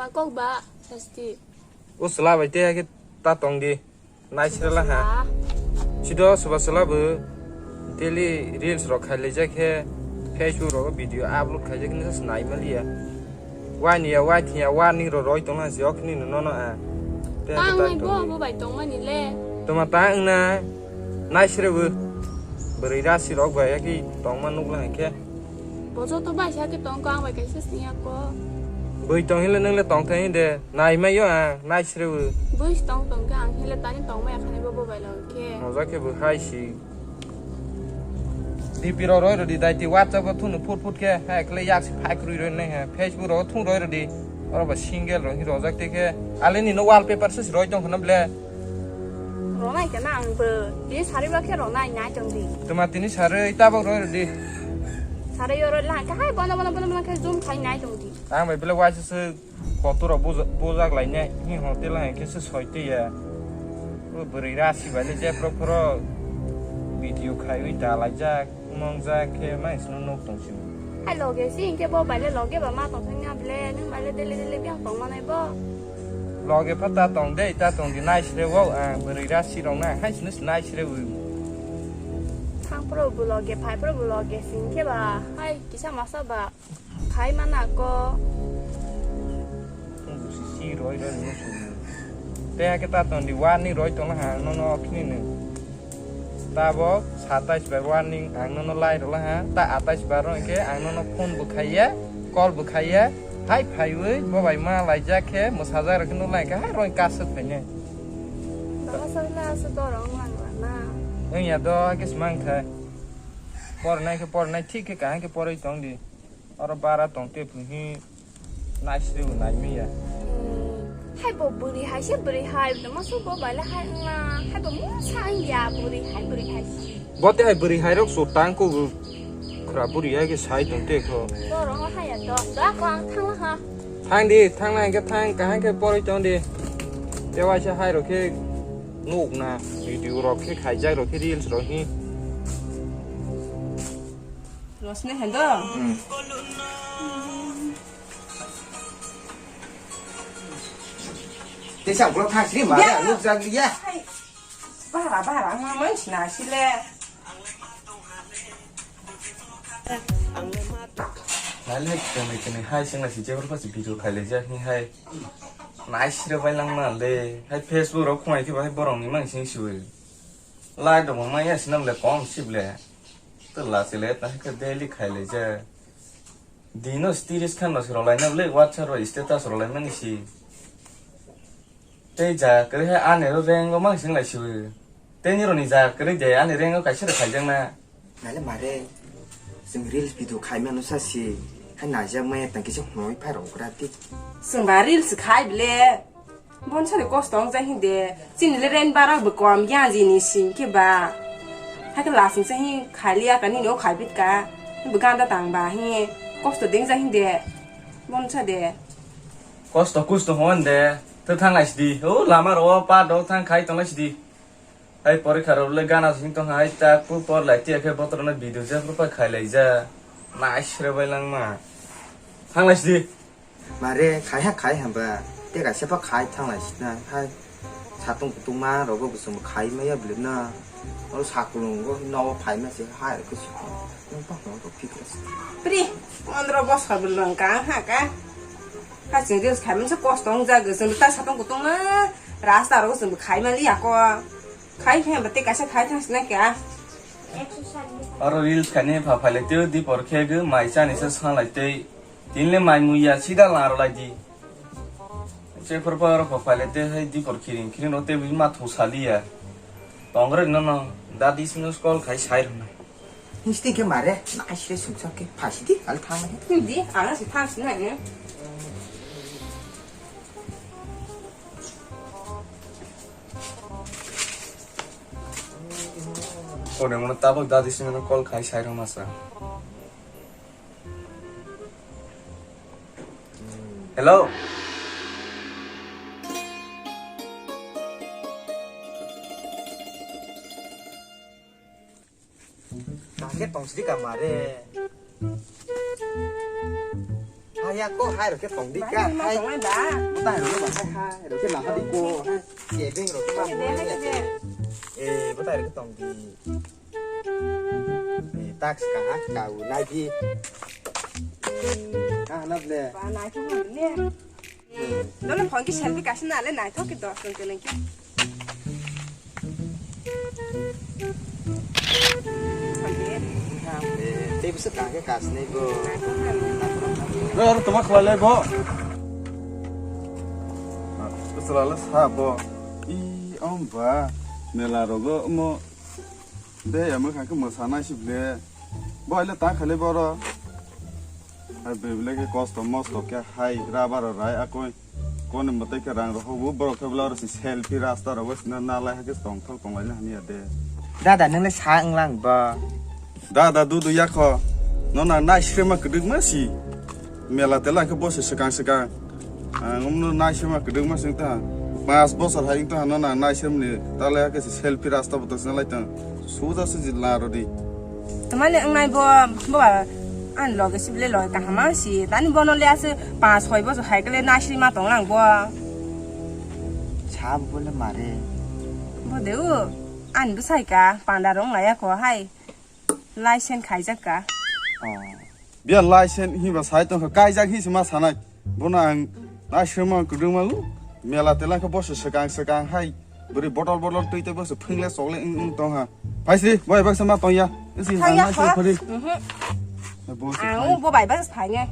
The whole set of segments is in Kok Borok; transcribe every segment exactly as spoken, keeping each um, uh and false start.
Ang kok ba, sasti. O chwla bai tei hakhe ta tong di. Nai srela ha. Chwla. Sido soba chwla bo daily reels rok khai laijak khe, Facebook rogo video upload khaijak khe nai maliya. Wani ya, wai thiya, warning ro roi tongna si ok ni no no a. Tei ang ta nai tong bo di. Bo bai tongmani le. Toma ta wngna nai sre bo. Bwrwi rasi rok bai ya ki tongma nukla hai khe. Bo joto bai sa khe tong ko, ang bai kaisa sniya ko. Bui tong hile nung le tong thai de. Nai mai yo ang, nai sre bo. Bui tong tong khe ang hile tani tong mai akhani bo bo bai lo khe. Moja khe bo hai si. D P rok roi rwdi, dai ti WhatsApp o thung phut phut khe, ha, ekle yak si phai kwrwi roi nai ha. Facebook rok thung roi rwdi. Oro ba single rok hi rojak te khe. Ale ni no wallpaper se roi tong khna ble. Ronai khe na ang bo. Tini sari ba khe ronai nai tong di. Tuma tini sari tabok roi rwdi. Sari yo roi lang khe hai bono bono bono bono khe zoom khai nai tong di. Ang bai ble waisa se Kotor rok bujak, bujak lainai, hing hong tela hing khe se soi twi ya. O bwrwi rasi bai le jephru phru video khaiwi da laijak, nongjak khe mai sino nok tong sini. Hai loge si hing khe bo bai le loge ba ma tong thang ya ble, nung bai le dele dele biang tong manai bo. Loge pha ta tong de, ta tong di nai sre wo, ang bwrwi rasi rok na, hai sino nai sre wo. Thang phru bo loge, phai phru bo loge si hing khe ba, hai kisa masa ba. Khai mana ko. Tunggu si si roi roi no sung. Te ake ta ton di warning roi tong ha no no khini ne. Tabok satais bai warning ang no no lai rw ha. Ta atais bai roi ke ang no no phone bo khaiya, call bo khaiya. Hai phaiwi bo bai ma laijak khe mwsajak rok no lai kha hai roi kasuk phaine. Baba sa la sa dorong lang la na. Wng ya do ake smang thai. Pornai khe pornai thik khe kaham khe poroi tong di. Oro bara tong te phi hi nai sri bo nai mi ya. Hai bo bwrwi hai se bwrwi hai, no ma su bo bai le hai wngla, hai bo mungsa wng ya bwrwi hai bwrwi hai se. Bo te hai bwrwi hai rok su tang ko khra bwrwi hai ke sai tong te kho. Bo ro hai ya to, da ko ang thang la ha. Thang di, thang na hingke thang, kaham khe poroi tong di. Te waisa hai rok khe nuk na, video rok khe khaijak rok khe reels rok hi. Rosne hendo. Hmm. Tesa ulo thang sini ma ya, ya, nuk jak ya. Hai. Bahara, bahara, ang ma mansi na sile. Nale kene kene hai sing na si jebor pasi video khai le jak ni hai. Nai sire bai lang ma le. Hai Facebook rok khwai khe bai borong ni mang sing siwe. Lai do ma ya sinam le kom sib le. To la se le ta khe daily khai le jak. Dino tiris khan no se rwlai na ble, WhatsApp ro status rwlai mani si. Tei ja kwrwi hai ani ro rank o mang sing lai si. Tei ni roni ja kwrwi de ani rank o kaisa rw khaijak na. Nale mare, chwng reels video khai mano sa si. Hai najak maya tang kisa hwnwi phai rw gra ti. Chwng ba reels khai ble. Bonsari kosto wngjak hinde, chini le rent bara bo kom ya jini sing khe ba. Hakhe lasing se hi khali ya ka nini o khai bit ka. Bo ganda tang ba hi kosto ding jak hinde. Bonsa de. Kosto kusto hon de. To thang lai sidi. O lama ro pa do thang khai tong lai sidi. Hai porikha rok le gana sing tong hai ta pu por lai tiya khe botor na video je pro pa khai lai ja. Nai sre bai lang ma. Thang lai sidi. Mare khai ha khai hamba, te kaisa pa khai thang lai sina hai satung kutung ma rogo bo chwng khai maya bwlwk na. Oro sakulung go nogo phai ma se hai rok se nung pa hwn rok phikra se. Pri, pondro bosor bo lwng ka ha ka. Ha chwng reels khai man se kosto wng jak, chwng ta satung kutung ma rasta rogo chwng khai ma li ya ko. Khai khe hamba te kaisa khai thang sina kya. Oro reels khai ne pha phai le teo di por khe go mai chani se sa lai tei. Tinle mai muya sida laro lai di. Che phar phar kho phai le te hai di por khiring khiring ro te bi ma thu sali ya. Tongre no no. Dadi sino call khai sai rwna. Histi ke mare, na ai sre sumsa ke phasi di, al thang. Di, ala si phasi na ne. Kone mono tabok dadi sino call khai sai rwma sa. Hello. Kake tong sidi kamare. Hai Ya ko hai rok khe tong di ka hai. Bahai ma tonglai ba? Bwtai rok khe bahai hai rok khe laha di ko. Kebeng rok khe ma. Kebe, hai kebe. Eh, bwtai rok khe tong di. Eh, tak ska ha ka u nai di. Ah, na ble. Ba nai khe ma le. Dole phone ki selfie kasina le naithok ki dos jong kene ki. Tei bisa kake kasne go. Ro ro toma khlai lai bo. Sala le sa bo. I om ba mela rogo mo. De ya mo kake mo sana si ble. Bo ile ta khale boro. Hai bebele ke kosto mosto ke hai rubber rai akoi. Koni mwtai khe rang rw hubu borok khe bwla oro si selfie rasta rw wngsi na nalai hakhe tongthok tonglaina hamya de. Dada nwng le sa wnglang bo. Dada dudu yakho. No nang naisrema kwdwkma si. Mela tela khe bosi swkang swkang. Ang umno naisrema kwdwkma sing ta. Pas bosor hai ta no nang naisremni talai hakhe si selfie rasta bo tongsi nalai tong. Suja suji la rw di. Tamani wngnai bo, bo ba, ani loge si bile loge kaham ang si. Tani bono le aswk pas soi boso hai khe le naisri ma tong lang bo. Sa bo le mare. Bo de o, ani bwsai ka panda rong laya ko hai. License khaijak ka. Oh. Bia license hi ba sai tong kha, kaijak hi se ma sanai. Bono ang naisrema kwdwkma u, mela tela khe boso swkang swkang hai. Bwrwi botol botol twi tei boso phwngle chokle wng wng tong ha. Phaisri, bo bai baksa ma tong ya. Isi Thang ya, ha, naisrema ha. Phari. Mhm. Bo se Ang phai. Bo bai baksa phai nge.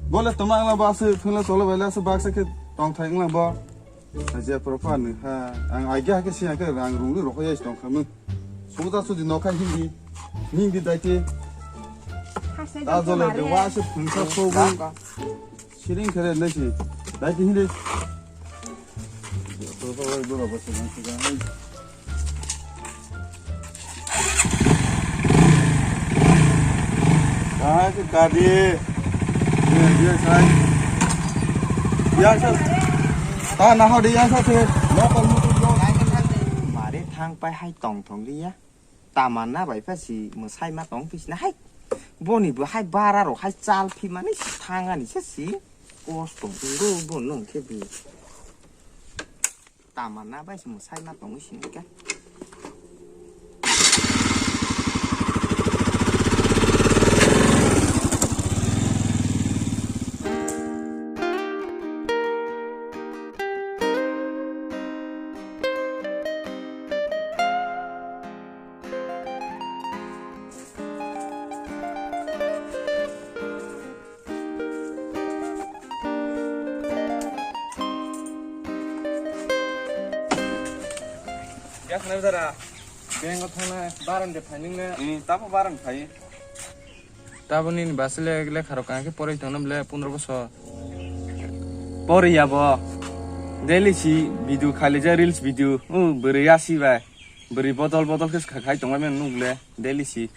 Bo le toma ang la ba se phwngle chokle bai la se baksa khe tong thai wng lang bo. Hajiya proper ni ha. Ang agia ke siya ke rang rung rok ya tong khamu. Suda sudi no khai hindi. Hindi dai te. Hasne Ta jole de wa se phungsa so bu. Siring khere nai si. Dai te hindi. Proper wai dura bas nang siga. Kahai khe kadi. Ye, ye, sai. Yang sa. Ta naho di yang sa se. Mare thang pai hai tong thong di ya. Tamanna bai pha si mwsai ma tong phi sina hai. Boni bo hai bara rok hai chal phi mani si thang ani se si. Kosto bo bo nong khe bi. Tamanna bai se mwsai ma tongwi sini khe. Yak nai dara. Bank o thangna baran de phainwng na. Eh, tabo baran phai. Tabo nini basi le lekha rok kang khe poroi tongna ble pondro bosor. Poroi ya bo. Daily si video khali ja reels video. Uh, bwrwi ya si bai. Bwrwi bodol bodol khe khai tongma men nuk le. Daily si.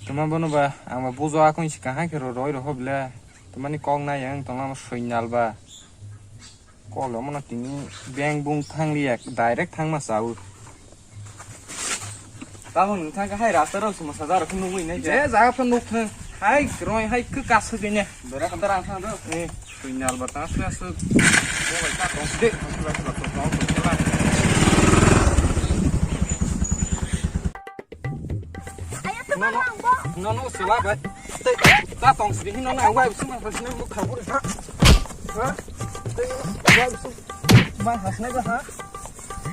Tuma bono ba, ang ba bujo akung si kahai khe ro roi roho ble. Tumani kok nai ang tongma mo soinal ba. Kok lo mono tini beng bung thang liya, direct thang ma sao. Tamo nung thang kahai rasta rok suma saja rok nungwi nai. Je jaga phan nuk thang. Hai, roi hai khe kasu genya. Bera kanta rang thang do. Eh. Punya albar tang asli asli. Oh, baik tak kong sedih. Ayo, teman, Bang. No, no, sila, bai. Te, ta tong sidi hino na, wai, sima, hasne, mukha, buri, ha? Ha? Te, wai, sima, hasne, ha?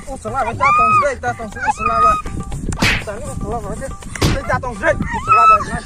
Oh, sila, bai, ta tong sidi, ta tong sidi, sila, bai. Tani, sila, bai, te, ta tong sidi, sila, bai, na.